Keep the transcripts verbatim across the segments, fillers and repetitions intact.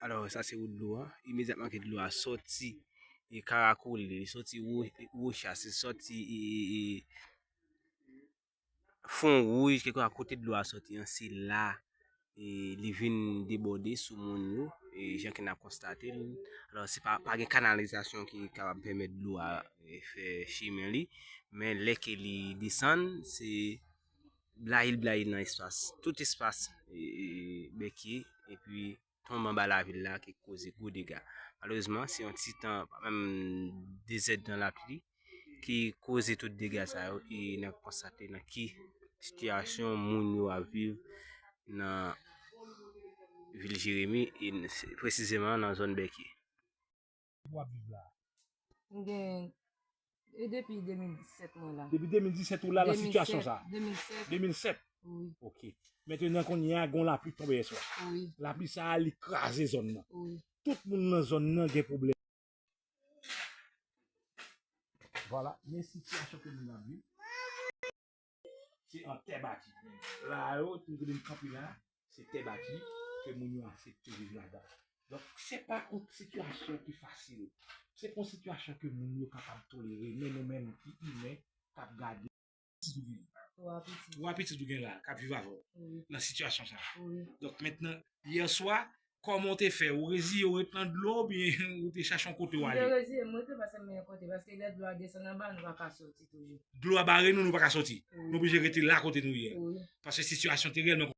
Alò, sa se wout dlo a. Imedyatman ke dlo a sòti e Karakole, li sòti Wo- Wochas, li sòti e, e, e, Fon Wouj, kèlkeswa kote dlo a sòti an, se la e li vin debòde sou moun yo, e jan ke n ap konstate l. Alò, se pa, pa gen kanalizasyon ki kapab pèmèt dlo a e, fè chimen li, men lè ke li desann, se blayil blayil nan espas. Tout espas e, e, bèkye, epi tonbe anba lavil la ki koze gwo dega. Malerezman, se yon ti tan, pa menm de zèdtan lapli, ki koze tout dega sa yo, e n ap konstate nan ki sitiyasyon moun yo ap viv nan vil Jeremi, e n- se- presizeman nan zòn Bèkye. W ap viv la? M gen e depi de mil disèt mwen la. Depi de mil disèt ou la nan sitiyasyon sa? De mil sèt. De mil sèt? Wi, Ok. Mentnan kounye a, gon lapli tonbe yèswa. wi. Lapli sa a, li kraze zòn nan. Wi. Tout moun nan zòn nan gen pwoblèm. Vwala, men sitiyasyon ke nou ap viv. Se an tè bati. La yo, nou te vin kanpe la, se tè bati ke moun yo aksepte viv ladan. Donk, se pa yon sitiyasyon ki fasil. Se pa yon sitiyasyon ke moun yo kapab tolere, men nou menm ki imen, k ap gade. Pitit ou gen? Twa pitit. Twa pitit ou gen la, k ap viv avè w Wi, nan sitiyasyon sa. Wi. Donk, mentnan, yèswa, kòman w te fè? Ou reziye w ret nan dlo oubyen ou te chache yon kote w M te ale? reziye m rete paske m gen kote, paske lè dlo a desann anba, nou pa ka sòti toujou. Dlo a bare nou, nou pa ka sòti. Nou Wi, oblije rete la kote nou ye. wi. Paske sitiyasyon te rèlman.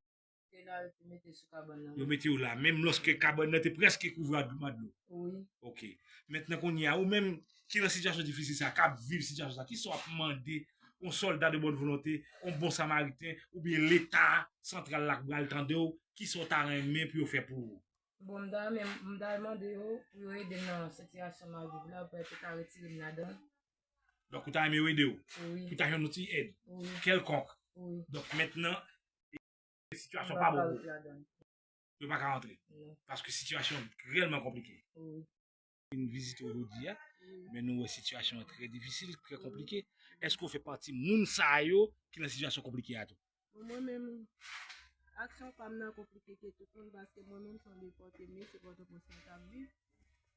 Te la, yo te mete sou kabann nan. Yo mete w la, menm lòske kabann nan te prèske kouvri ak dlo. Wi. Ok. Mentnan kounye a, ou menm ki nan sitiyasyon difisil sa, k ap viv sitiyasyon sa, kisa w ap mande yon sòlda de bòn volonte, yon bon samariten, oubyen Leta santral la k pral tande w, kisa w ta renmen pou yo fè pou ou? Bon, m ta renmen, m ta mande yo pou yo ede m nan sitiyasyon m ap viv la, pou yo te ka retire m ladan. Donk, ou ta renmen yo ede w, Wi, pou ta jwenn yon ti èd wi, kèlkonk. Wi. Donk, mentnan, sitiyasyon M pa pa bon ka pou ret ou. Ladan. Yo pa ka rantre. Non. Paske sitiyasyon rèlman konplike. Wi. Vin vizite w jodi a, Wi. Men nou wè sitiyasyon an trè difisil, trè konplike. Èske w fè pati moun sa yo ki nan sitiyasyon konplike a tou? Bon, mwen menm, aksyon pa m nan konplike ke tout moun, paske mwen menm se yon depòte m ye, se Pòtoprens mwen t ap viv.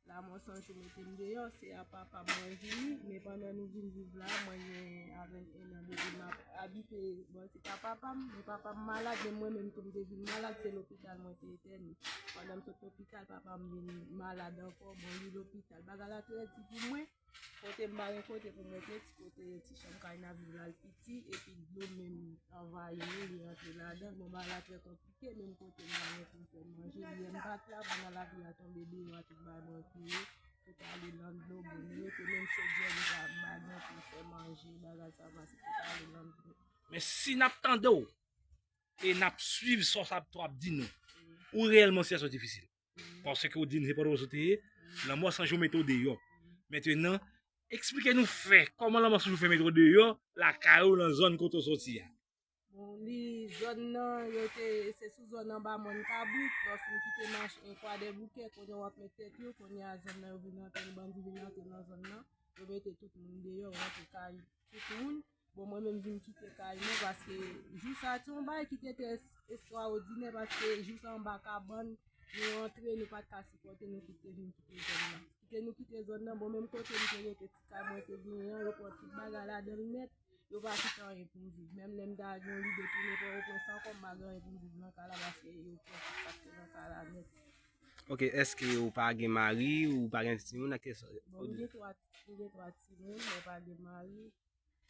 La mò san jou mete m deyò, se a papa m mwen vini, men pandan nou vin viv la, mwen gen a venteyen an depi m ap abite bò ti pa papa m, men papa m malad, men mwen menm tou m te vin malad, se lopital mwen te entène. Pandan m sot lopital, papa m vin malad ankò, bon, li lopital. Bagay la trè di pou mwen, kote m pa gen kote pou m rete, ti kote ti chanm kay n ap viv la l piti, epi dlo menm anvayi nou, li rantre ladan. Bon, bagay la trè konplike, menm kote m pa gen pou m fè manje, li menm pa t la, pandan lapli a tonbe deyò a, tout bagay mwen kriye, tout ale nan dlo, bon, nou rete menm chodyè, nou pa, m pa gen pou m fè manje, bagay sa pase, tout ale nan dlo. Men si n ap tande w e n ap swiv sa w ap di nou, ou reyèlman sitiyasyon difisil. Paske w di n se Pòtoprens ou te ye, lanmò san jou mete w deyò. Mentnan, eksplike nou fè, kòman lanmò san jou fè mete w deyò lakay ou nan zòn kote w soti a? Bon, li zòn nan, yo te, se sou zòn anba mòn kabrit, lè w fin kite mache, Kwadèboukè, kounye a w ap met tèt yo, kounye a zòn nan yo vin antre, bandi vin antre nan zòn nan, yo mete tout moun deyò, yo rantre kay tout moun. Bon, mwen menm vin kite kay mwen, paske jou sa te yon bagay ki te trè estrawòdinè, paske jou sa anba kabann, nou rantre, nou pa t ka sipòte, nou kite vin kite zòn nan. Kite nou kite zòn nan, bon, menm kote m te rete, ti kay mwen te genyen an, yo pran tout bagay ladan l nèt, yo pa kite anyen pou m viv. Menm lè m ta gen yon lide tounen Pòtoprens ankò, m pa gen anyen pou m viv nan kay la, paske yo pran tout sa k te nan kay la nèt. Ok, èske ou pa gen mari, ou pa gen timoun, ak kèlswa? Bon, m gen twa, m gen twa timoun, mwen pa gen mari.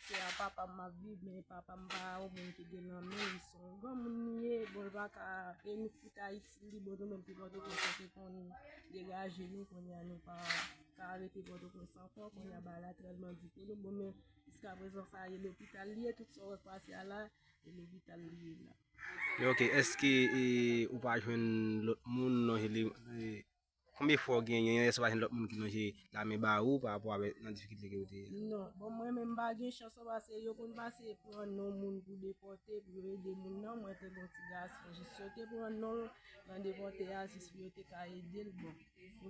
Se a papa m ap viv, men papa m pa yon moun ki gen nan men, li se yon granmoun li ye, bon, l pa ka, e nou fout Ayiti, li bon, nou menm ki Pòtoprens, nou te konn degaje nou, kounye a nou pa ka rete Pòtoprens ankò, kounye a bagay la tèlman di pou nou, bon, men jiskaprezan sa e lopital li ye, tout sa w wè k pase a la, e lopital li ye la. Men ok, èske e, ou pa jwenn lòt moun lonje li, e, konbyen fwa w genyen, èske w pa jwenn lòt moun ki lonje lamen ba ou pa rapò avèk nan difikilte ke ou te ye? Non, bon, mwen menm m pa gen chans, paske yo konn pase pran non moun pou depòte, pou yo ede moun nan. Mwen te gen yon ti gason, jis yo te pran non l nan depòte a, jis pou yo te ka ede l. Bon,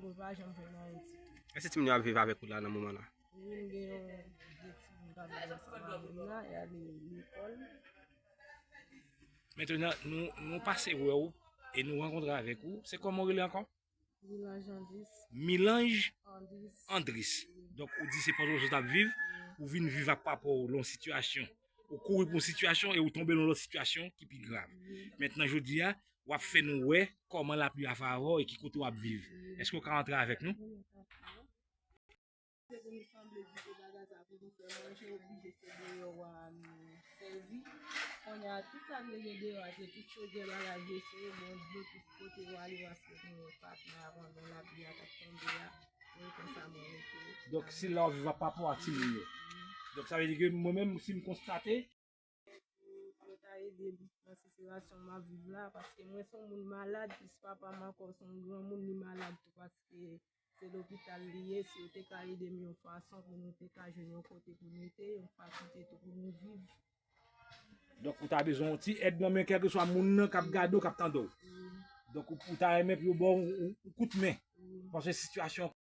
nou pa janm jwenn anyen ditou. Èske timoun yo ap viv avèk ou la nan moman la? Wi, m gen yon de timoun k ap viv ansanm avè m la, y ale lekòl. Mentnan, nou, nou pase wè w e nou rankontre avèk ou. Se kòman w rele ankò? Milanj Andris. Milanj Andris. Andris. Donk, ou di se Pòtoprens ou t ap viv, ou vin viv ak papa w lan yon sitiyasyon. Ou kouri pou yon sitiyasyon e ou tonbe lan yon lòt sitiyasyon ki pi grav. Mentnan, jodi a, w ap fè nou wè kòman lapli a favè w e ki kote w ap viv. Èske w ka antre avèk nou? Se pou nou sanble di ke bagay sa pou nou fè manje, oblije se deyò a nou sèvi. Kounye a, tout sa nou te gen deyò a, se tout chodyè, bagay, vesye, bon, dlo, tout kote w ale, paske nou gen patnè avan, bon, lapli a t ap tonbe a, mwen konsa mwen rete. Donk, se la w viv ak papa w ak timoun yo. Donk, sa vle di ke mwen menm, si m konstate, yo ta ede m nan sitiyasyon m ap viv la, paske mwen se yon moun malad, plis papa m ankò se yon granmoun, li malad tou, paske se lopital li ye, si yo te ka ede m yon fason pou nou te ka jwenn yon kote pou nou te, yon fasilite tou pou nou viv. Donk, ou ta bezwen yon ti èd nan men kèlkeswa moun nan k ap gade w, k ap tande w. Wi. Donk, ou, ou ta renmen pou yo ba w yon, yon kout men. Wi. Paske sitiyasyon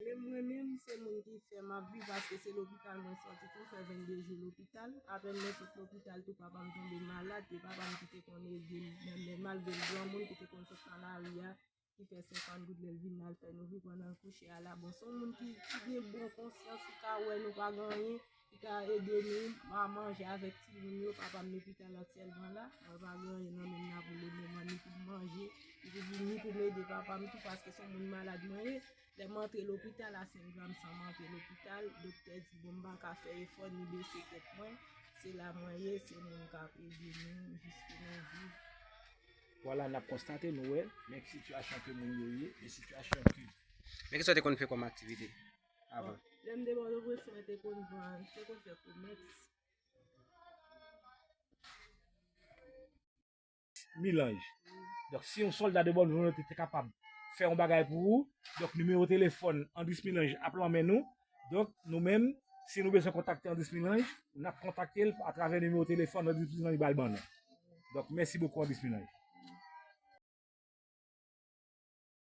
Menm mwen menm, se moun ki fè m ap viv, paske se lopital mwen sòti tou, fè vennde jou lopital. Apre mwen sot lopital tou, papa m tonbe malad, e papa m ki te konn ede m, men, men malgre l granmoun ki te konn sot nan lari a, ki fè senkant goud lè l vin al fè nou viv pandan l kouche a la. Bon, se yon moun ki, ki gen bon konsyans, ki ka wè nou pa gen anyen, ki ka ede nou, ma manje avèk timoun yo, papa m lopital aktyèlman la, mwen pa gen anyen nan men m nan pou le moman, ni pou m manje, ni pou, ni pou m ede papa m tou, paske se yon moun malad mwen ye. Lè m antre lopital, a senk gram san m antre lopital, doktè di, bon, m pa ka fè efò ni bese tèt mwen. Se la mwen ye, se moun k ap ede nou jiske nou viv. Vwala, n ap konstate, nou wè, men ki sitiyasyon ke moun yo ye, men sitiyasyon ke Men kisa w te konn fè kòm aktivite avan? Bon, lè m te Pòtoprens, mwen te konn vann, te konn fè komès. Milanj. Donk, si yon sòlda de bòn volonte te kapab fè yon bagay pou ou, donk, nimewo telefòn Andris Milanj ap lan men nou. Donk, nou menm, si nou bezwen kontakte Andris Milanj, n ap kontakte l atravè nimewo telefòn Andris Milanj ba l ban nou. Donk, mèsi bokou, Andris Milanj.